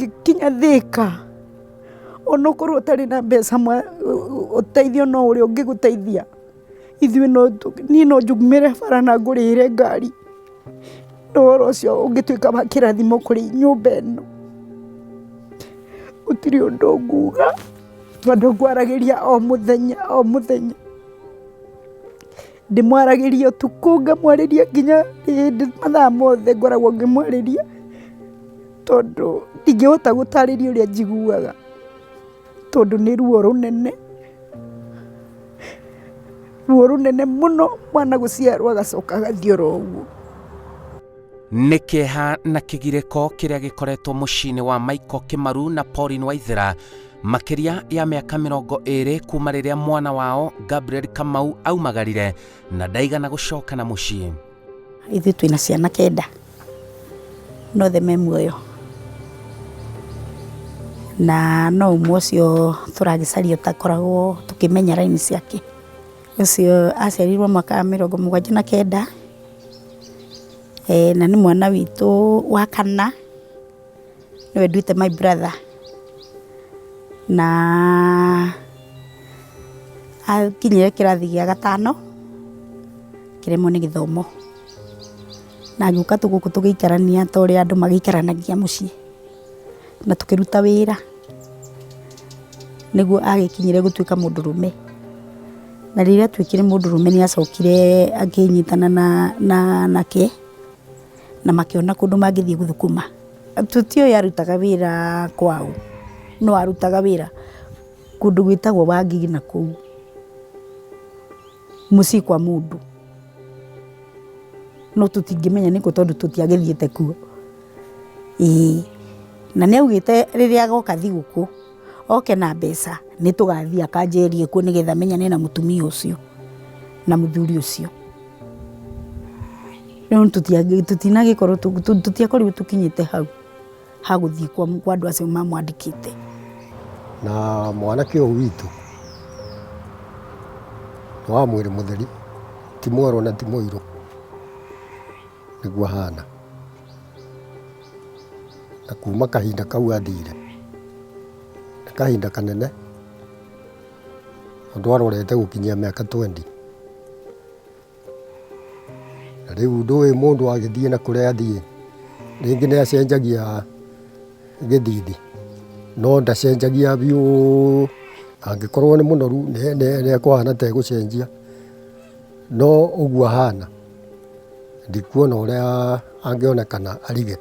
Ũngĩkinya Thĩka, onokorwo ũtarĩ na mbeca ũteithio no ũrĩa ũngĩgũteithia, ithuĩ no niĩ no njumĩre bara na ngũrĩhĩre ngari, na ũhoro ũcio ũngĩtuĩka wa kĩrathimo kũrĩ nyũmba ĩno. Gũtirĩ ũndũ nguga, tondũ ngwaragĩria o mũthenya o mũthenya. Ndĩmwaragĩria ũtukũ, ngamwarĩria nginya hĩndĩ mathaa mothe ngoragwo ngĩmwarĩria, tondũ ndingĩhota gũtarĩria ũrĩa njiguaga, tondũ nĩ ruo rũnene, ruo rũnene mũno mwana gũciarwo agacoka agathiĩ oro ũguo. Nĩ kĩeha na kĩgirĩko kĩrĩa gĩkoretwo mũciĩ-inĩ wa Michael Kĩmaru na Pauline Waithera makĩria ya mĩaka 20 kuma rĩrĩa mwana wao Gabriel Kamau aumagarire na ndaigana gũcoka na mũciĩ. Ithuĩ twĩna ciana kenda na othe me muoyo na no ũmwe ũcio tũragĩcaria ũtakoragwo tũkĩmenya raini ciake. Ũcio aciarirwo mwaka wa 79 na nĩ mwana witũ wa kana, nĩwe nduĩte my brother na akinyire kĩrathi gĩa gatano akĩremwo nĩ gĩthomo na agĩũka gũkũ tũgĩikarania ta ũrĩa andũ magĩikaranagia mũciĩ na tũkĩruta wĩra nĩguo agĩkinyire gũtuĩka mũndũrũme. Na rĩrĩa atuĩkire mũndũrũme nĩ acokire akĩnyitana na anake na makĩona kũndũ mangĩthiĩ gũthũkũma. Tũtiũĩ arutaga wĩra kwaũ, no arutaga wĩra kũndũ gwĩtagwo Wangigĩ na kũu, mũciĩ kwa mũndũ. No tũtingĩmenya nĩkũ tondũ tũtiagĩthiĩte kuo. Ĩĩ, na nĩ augĩte rĩrĩa agoka thigũkũ oke na mbeca nĩ tũgathiĩ akanjĩrie kuo nĩgetha menyane na mũtumia ũcio na mũthuri ũcio. Rĩu tũtinagĩkorwo tũtiakorirwo tũkinyĩte hau ha gũthiĩ kwa andũ acio mamwandĩkĩte. Na mwanake ũyũ witũ nĩ wa mwĩrĩ mũtheri, ti mwerũ na ti mũirũ, nĩguo ahana. Na kuma kahinda kau athire, nĩ kahinda kanene, tondũ arorete gũkinyia mĩaka twendi. Na rĩu ndũĩ mũndũ agĩthiĩ na kũrĩa athiĩ, rĩngĩ nĩ acenjagia gĩthithi, no ndacenjagia biũ, angĩkorwo nĩ mũnoru nĩ ekũhana ta egũcenjia, no ũguo ahana ndikuona ũrĩa angĩonekana arige.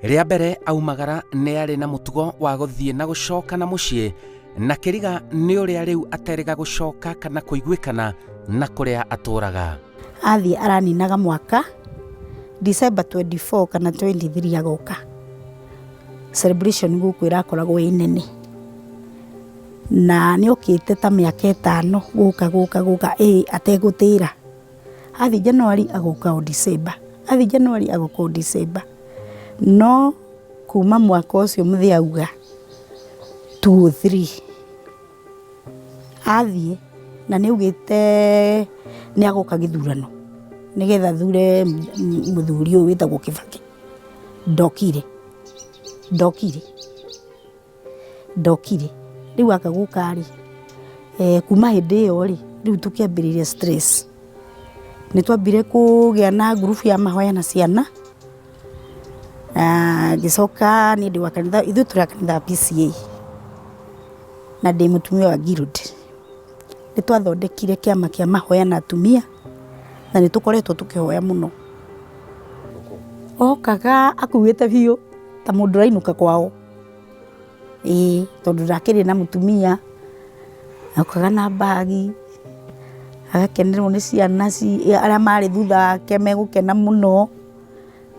Rĩa mbere aumagara nĩ arĩ na mũtugo wa gũthiĩ na gũcoka na mũciĩ na kĩriga nĩ ũrĩa rĩu aterĩga gũcoka kana kũiguĩkana na kũrĩa atũraga. Athiĩ araninaga mwaka December 24 kana 23 agoka. Celebration gũkũ ĩrakoragwo ĩ nene. Na nĩ okĩte ta mĩaka ĩtano gũka gũka gũka ĩ ategũtĩra. Athiĩ January agoka o December, athiĩ January agoka o December. No kuma mwaka ũcio mũthee auga 203 athiĩ na nĩ augĩte nĩ agoka gĩthurano nĩgetha athure mũthuri ũyũ wĩtagwo Kĩbakĩ. Ndokire, ndokire, ndokire. Rĩu aka gũka rĩ, kuma hĩndĩ ĩyo rĩ, rĩu tũkĩambĩrĩria stress. Nĩ twambire kũgĩa na ngurubu ya mahoya na ciana, ngĩcoka niĩ ndĩ wa kanitha, ithuĩ tũrĩ a kanitha wa PCEA na ndĩ mũtumia wa Guild. Nĩ twathondekire kĩama kĩa mahoya na atumia na nĩ tũkoretwo tũkĩhoya mũno. Okaga akuĩte biũ ta mũndũ ũrainũka kwao. Ĩĩ tondũ ndakĩrĩ na mũtumia, okaga na mbagi, agakenerwo nĩ ciana arĩa marĩ thutha wake megũkena mũno,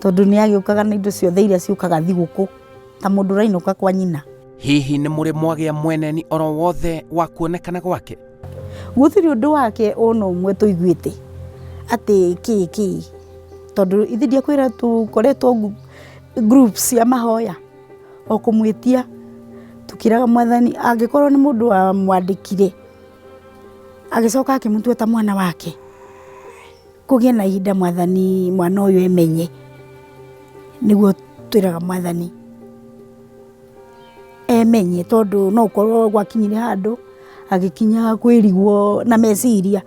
tondũ nĩ agĩũkaga na indo ciothe iria ciũkaga thigũkũ ta mũndũ ũrainũka kwa nyina. Hihi nĩ mũrĩ mwagĩa mweneni oro wothe wa kuonekana gwake? Gũtirĩ ũndũ wake ona ũmwe tũiguĩte atĩ kĩ kĩ, tondũ ithe ndiakwĩra tũkoretwo group cia mahoya o kũmwĩtia tũkĩraga Mwathani angĩkorwo nĩ mũndũ wamwandĩkire agĩcoka akĩmũtua ta mwana wake, kũgĩe na ihinda Mwathani mwana ũyũ emenye, nĩguo twĩraga Mwathani. Emenye tondũ no ũkorwo gwakinyire handũ agĩkinya kwĩrigwo na meciria,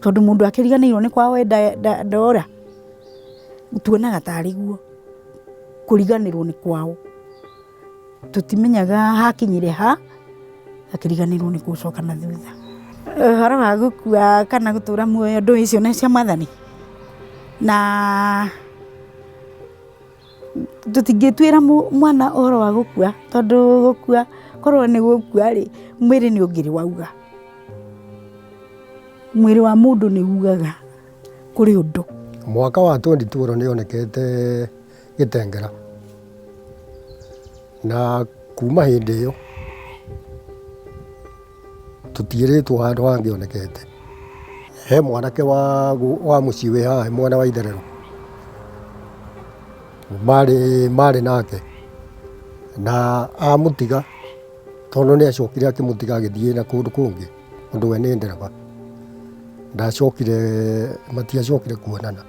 tondũ mũndũ akĩriganĩirwo nĩ kwao ndora, tuonaga tarĩ guo kũriganĩrwo nĩ kwao. Tũtimenyaga hakinyire ha akĩriganĩrwo nĩ gũcoka na thutha. Ũhoro wa gũkua kana gũtũra muoyo ndũĩ icio nĩ cia Mwathani, na tũtingĩtuĩra mwana ũhoro wa gũkua, tondũ gũkua korwo nĩ gũkua rĩ, mwĩrĩ nĩ ũngĩrĩ wauga. Mwĩrĩ wa mũndũ nĩ ugaga kũrĩ ũndũ. Mwaka wa 2012 nĩ onekete Gĩtengera, na kuma hĩndĩ ĩyo tũtiĩrĩtwo handũ hangĩ onekete. He mwanake wa mũciĩ wĩ haha mwena wa itherero marĩ nake na amũtiga, tondũ nĩ acokire akĩmũtiga agĩthiĩ na kũndũ kũngĩ, tondũ we nĩ ndereba. Ndacokire, matiacokire kuonana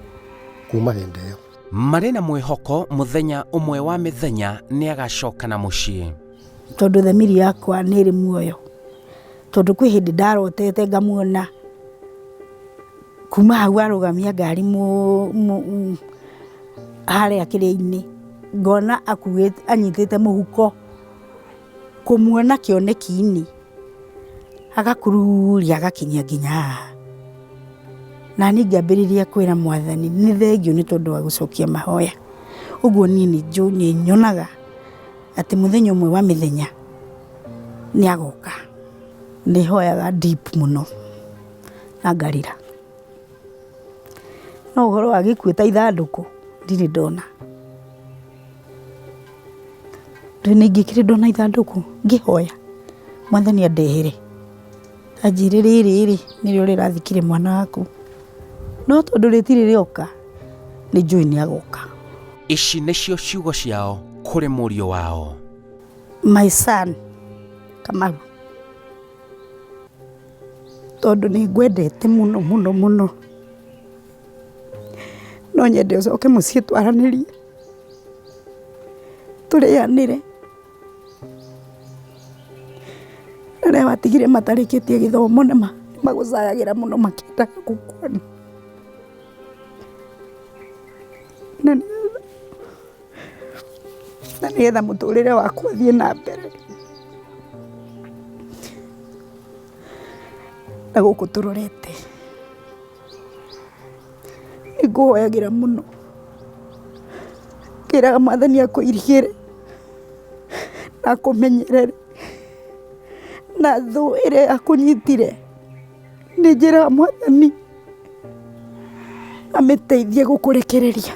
kuma hĩndĩ ĩyo. Marĩ na mwĩhoko mũthenya ũmwe wa mĩthenya nĩ agacoka na mũciĩ. Tondũ thamiri yakwa nĩ ĩrĩ muoyo, tondũ kwĩ hĩndĩ ndarotete ngamuona kuma hau arũgamia ngari harĩa kĩrĩa-inĩ, ngona akuĩte anyitĩte mũhuko, kũmuona kĩoneki-inĩ agakururia agakinyia nginya haha. Na niĩ ngĩambĩrĩria kwĩra Mwathani nĩ thengiũ nĩ tondũ wa gũcokia mahoya. Ũguo niĩ nĩ nyonaga atĩ mũthenya ũmwe wa mĩthenya nĩ agoka. Nĩ hoyaga deep mũno na ngarĩra. No ũhoro wa gĩkuũ ta ithandũkũ ndirĩ ndona. Ndũĩ nĩ ingĩkĩrĩ ndona ithandũkũ ngĩhoya Mwathani andehere anjĩre rĩrĩ rĩ nĩrĩo rĩrathikire mwana waku. No tondũ rĩtirĩ rĩoka nĩ njũĩ nĩ agoka. Ici nĩcio ciugo ciao kũrĩ mũriũ wao. My son Kamau, tondũ nĩ ngwendete mũno mũno mũno, no nyende ũcoke mũciĩ twaranĩrie, tũrĩanĩre. Arĩa watigire matarĩkĩtie gĩthomo nĩ magũcayagĩra mũno makĩendaga gũkuona. Na nĩgetha mũtũrĩre waku ũthiĩ na mbere. Na gũkũ tũrorete nĩ ngũhoyagĩra mũno, ngĩraga Mwathani akũirigĩre na akũmenyerere, na thũ ĩrĩa yakũnyitire nĩ njĩraga Mwathani amĩteithie gũkũrekereria,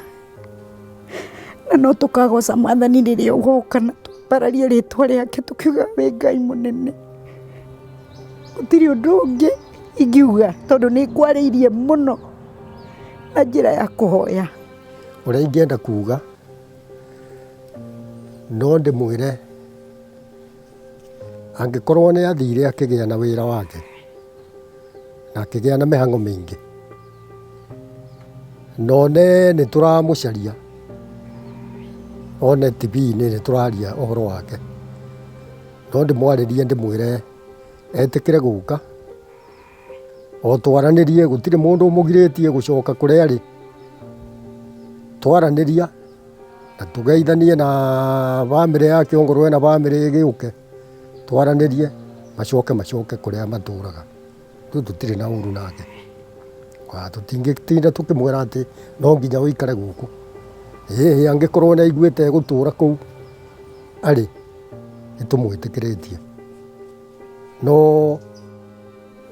na no tũkagoca Mwathani rĩrĩa ũgoka na twambararie rĩtwa rĩake tũkiugaga wĩ Ngai mũnene. Gũtirĩ ũndũ ũngĩ ingiuga tondũ nĩ ngwarĩirie mũno na njĩra ya kũhoya. Ũrĩa ingĩenda kuga no ndĩmwĩre angĩkorwo nĩ athire akĩgĩa na wĩra wake na akĩgĩa na mĩhang'o mĩingĩ, na one nĩ tũramũcaria, one TV-inĩ nĩ tũraria ũhoro wake, no ndĩmwarĩrie ndĩmwĩre etĩkĩre gũka o twaranĩrie, gũtirĩ mũndũ ũmũgirĩtie gũcoka kũrĩa arĩ, twaranĩria na tũgeithanie na bamĩrĩ yake ongorwo ena bamĩrĩ ĩgĩũke, twaranĩrie macoke macoke kũrĩa matũraga. Ithuĩ tũtirĩ na ũru nake, tũtingĩtinda tũkĩmwĩra atĩ no nginya ũikare gũkũ. Ĩhĩ angĩkorwo nĩ aiguĩte egũtũra kũu arĩ, nĩ tũmwĩtĩkĩrĩtie, no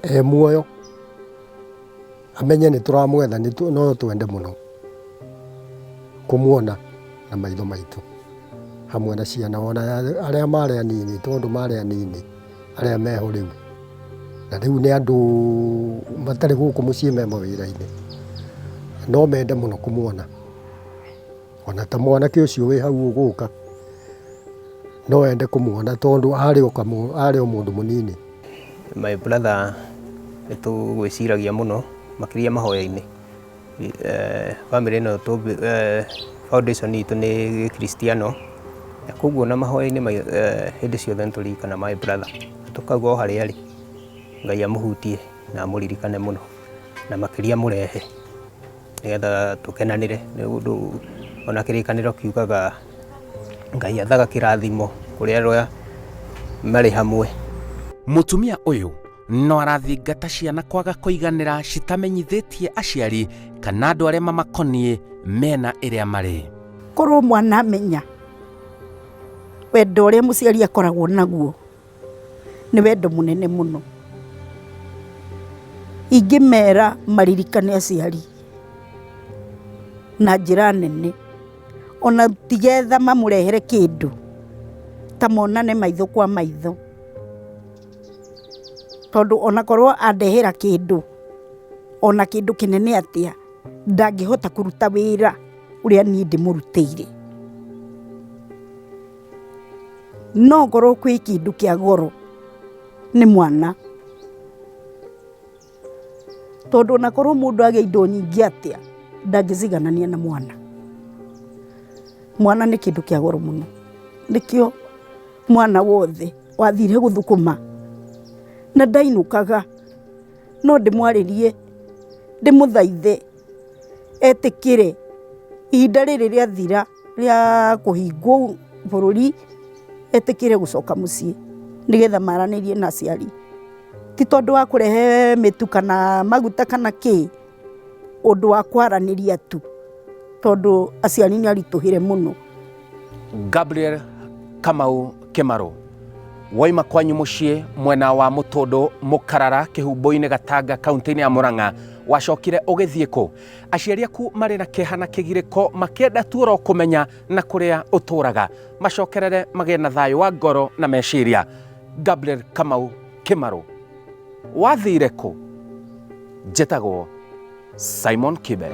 e muoyo amenye nĩ tũramwetha, no twende mũno kũmuona na maitho maitũ hamwe na ciana ona arĩa marĩ anini, tondũ marĩ anini arĩa meho rĩu, na rĩu nĩ andũ matarĩ gũkũ mũciĩ me mawĩra-inĩ, no mende mũno kũmuona. Ona ta mwanake ũcio wĩ hau ũgũka no ende kũmuona tondũ arĩ o mũndũ mũnini. My brother nĩ tũgwĩciragia mũno makĩria mahoya-inĩ. Bamĩrĩ ĩno foundation itũ nĩ gĩkristiano. Na koguo na mahoya-inĩ hĩndĩ ciothe nĩ tũririkana my brother, na tũkauga o harĩa arĩ Ngai amũhutie na amũririkane mũno, na makĩria amũrehe nĩgetha tũkenanĩre, nĩ ũndũ ona kĩrĩkanĩro kiugaga Ngai athaga kĩrathimo kũrĩ arĩa marĩ hamwe. Mũtumia ũyũ no arathingata ciana kwaga kũiganĩra citamenyithĩtie aciari kana andũ arĩa mamakoniĩ mĩena ĩrĩa marĩ. Korwo mwana amenya wendo ũrĩa mũciari akoragwo naguo nĩ wendo mũnene mũno. Ingĩmera maririkane aciari na njĩra nene, ona tigetha mamũrehere kĩndũ, ta monane maitho kwa maitho. Tondũ ona korwo andehera kĩndũ, ona kĩndũ kĩnene atĩa, ndangĩhota kũruta wĩra ũrĩa niĩ ndĩmũrutĩire. No korwo kwĩ kĩndũ kĩa goro nĩ mwana. Tondũ ona korwo mũndũ agĩa indo nyingĩ atĩa, ndangĩciganania na mwana. Mwana nĩ kĩndũ kĩa goro mũno. Nĩkĩo mwana wothe wathire gũthũkũma na ndainũkaga, no ndĩmwarĩrie, ndĩmũthaithe etĩkĩre ihinda rĩrĩ rĩathira rĩa kũhingwo bũrũri, etĩkĩre gũcoka mũciĩ nĩgetha maranĩrie na aciari. Ti tondũ wa kũrehe mĩtu kana maguta kana kĩ, ũndũ wa kwaranĩria tu, tondũ aciari nĩ aritũhĩre mũno. Gabriel Kamau Kĩmarũ, waima kwanyu mũciĩ mwena wa Mũtũndũ Mũkarara Kĩhumbu-inĩ Gatanga kaunti-inĩ ya Murang'a, wacokire ũgĩthiĩ kũ? Aciari aku marĩ na kĩeha na kĩgirĩko makĩenda tu oro kũmenya na kũrĩa ũtũraga, macokerere magĩe na thayũ wa ngoro na meciria. Gabriel Kamau Kĩmarũ, wathire kũ? Njĩtagwo Simon Kibe.